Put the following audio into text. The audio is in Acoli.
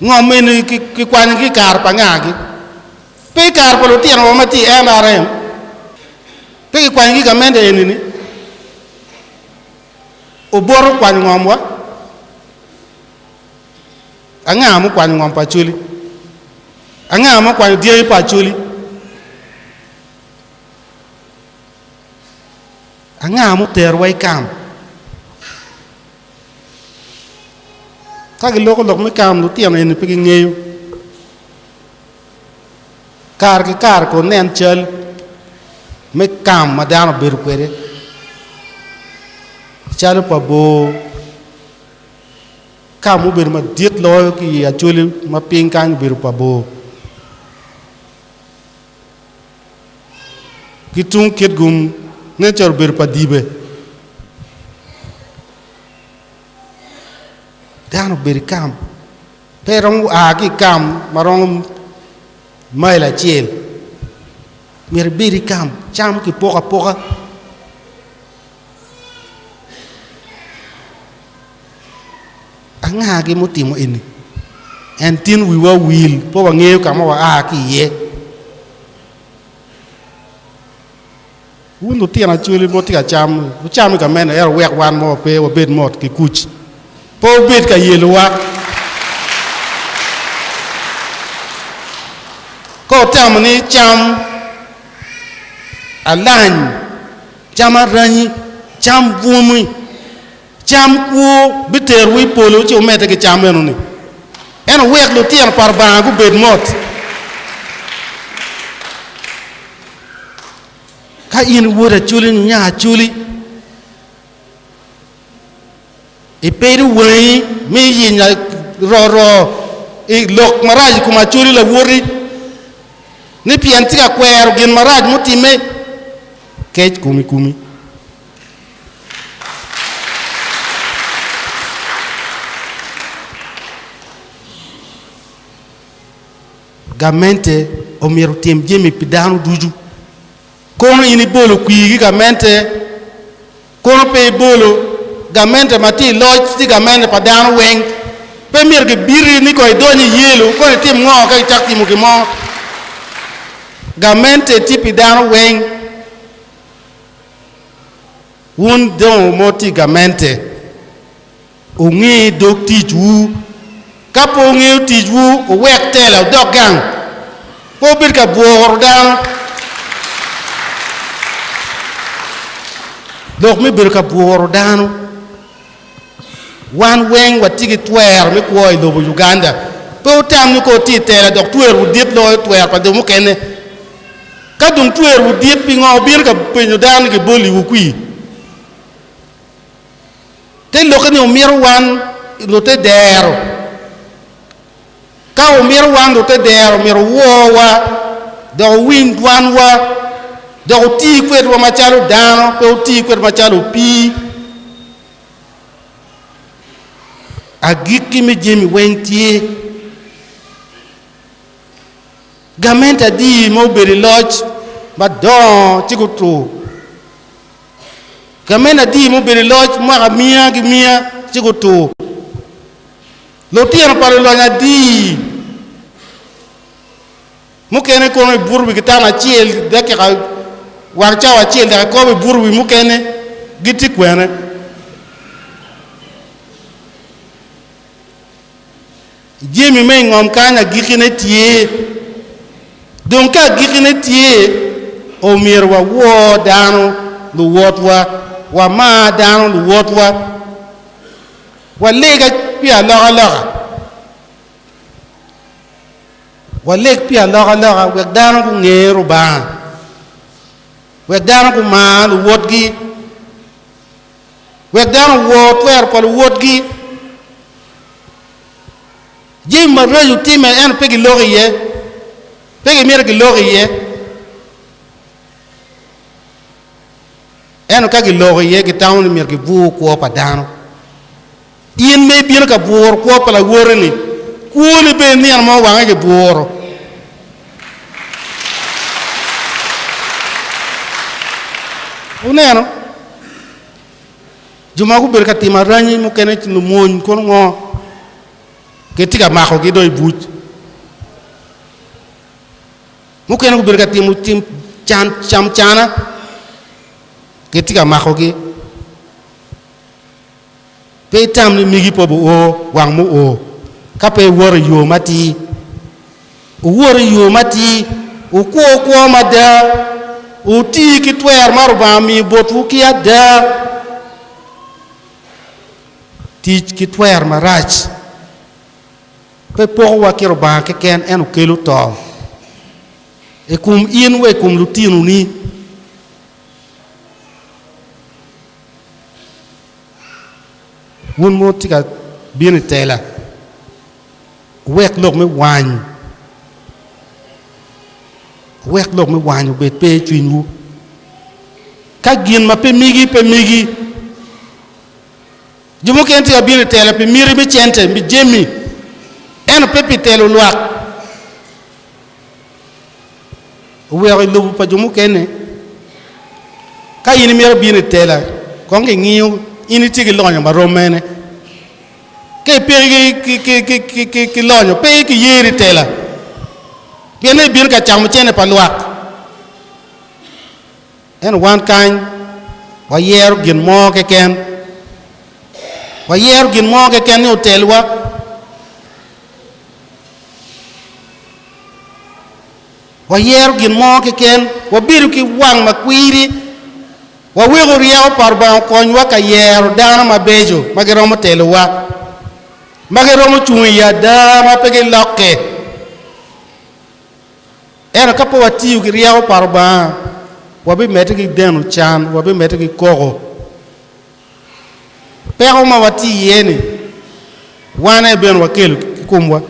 Ngom eni kikwanyo ki i kare pa ngagi? Pe i kare pa lutinowa ma tye i NRM? Pe kikwanyo ki i gamente eni-ni? Oboto okwanyo ngomwa? Anga mukwanyo ngom pa Acholi? Anga ma okwanyo dyangi pa Acholi? Anga muterowa i kam? Ka giloko lok me kam, lutino eni pe gingeyo. Kare ki kare kono nen cal me kam ma dano obedo kwede calo pa bor, kam mubedo madit loyo ki i Acholi ma piny kany obedo pa bor. Ki tung Kitgum nen calo obedo pa dibe. Dano obedo i kam, pe romo a ki i kam ma romo mail acel, myero ibed i kam, cam kipoko apoka. Angagi mutimo eni? En tin wiwa owil, pe wangeyo ka ma waa ki iye. Wun lutino Acholi ma wutye ka cam, wucam i gamente ento wuwek wan ma wape wabed mot ki kuc. Pe wubed ka yelowa. Ka wutamo ni cam alany, cam aranyi, cam bwomwi, Cam kwo biterowu i polo ci wumedde ki cam meno-ni. Ento wek lutino pa Lubanga gubed mot. Ka in iwod Acholi nyo nya Acholi, ipedo wangi me yenyo roro i lok marac i kom Acholi lawoti ni pien tye ka kwero gin marac mutimme, kec komi kumi. Gamente omyero otim jami pi dano ducu. Kono in ibolo kwir ki gamente, kono pe ibolo, gamente ma tye i loc tye gamente pa dano weng. Pe myero gibiti ni kong idony i yelo kono itim ngo ka icak timo gin mo. Gamente tye pi dano weng. Wun dong ma wutye i gamente, wunge dog ticwu. Ka pe wungeyo ticwu, wuwek tela wudok gang. Pe wubed ka bworo dano. Lok me bedo ka bworo dano. Wan weng watye ki twero me kwo i lobo Uganda. Pe wutam ni ka wutye i tela dok twerwu dit loyo twero pa jo mukene. Ka dong twerwu dit, pingo wubino ka penyo dano ni giboliwu kwir? Te lokke ni wumito wan lute dero. Ka wumito wan lute dero, myero wuworwa, dok wuwiny dwanwa, dok wuti kwedwa macalo dano, pe wuti kwedwa macalo opii. Agikki me jami weng tye. Gamente adi ma obedo i loc madongo ci gutur? Gamente adi ma obedo i loc mwaka miya ki miya ci gutur? Lutino pa lulony adi mukene kono ibuto wi kitanda acel dakika wang cawa acel dok ikobo ibuto wi mukene gitye kwene? Jami me i ngom kany agikkine tye. Dong ka agikkine tye, omyero wawor dano luwotwa, wamar dano luwotwa, waleg pi alokaloka, waleg pi alokaloka wek dano gunge Rubanga, wek dano gumar luwotgi, wek dano owor twero pa luwotgi. Jami maraco timme ento pe giloko iye, pe gimito gilok iye. Ento ka giloko iye gitamo ni myero gibwur kwo pa dano. In ma ibino ka bwuro kwo pa lawoti-ni, kwoni bene nino mo wange gibwuro. Wuneno? Jo ma gubedo ka timo aranyi mukene lumony kono ngo? Kitye ka makogi dong i buc. Mukene gubedo ka timo tim can camcana, kitye ka makogi. Pe itam ni migi pe obi-o wang muo ka pe iwoto i yo matir. Wuwot i yo matir, wukwo kwo mada, wuti ki twer ma Rubanga omiyo botwu ki ada. Tic ki twer marac pe pokowa ki Rubanga keken ento kelo to i kom in wa i kom lutinoni. Wun ma wutye ka bino i tela, wuwek lok me wany, wuwek lok me wany obed pe i cwinywu. Ka gin ma pe migi pe migi, jo mukene tye ka bino i tela pi miti me cente, pi jami, ento pe pi telo lwak. Oweko i lobo pa jo mukene, ka in imito bino i tela, kong kingiyo in itye ki lonyo ma rom mene. Ka ipe ki lonyo, pe kiyeri i tela, pien ni ibino ka camo cene pa lwak. Ento wan kany wayero gin mo keken, wayero gin mo keken ni otelwa. Wayero gin mo keken, wabedo ki wang makwiri, waweko ryeko pa Rubanga okonywa ka yero dano mabeco ma giromo telowa, ma giromo cung i ada ma pe gilokke. Ento ka pe watiyo ki ryeko pa Rubanga, wabimedde ki deno can, wabimedde ki koko. Peko ma watye iye-ni, wan aye bene wakelo ki komwa.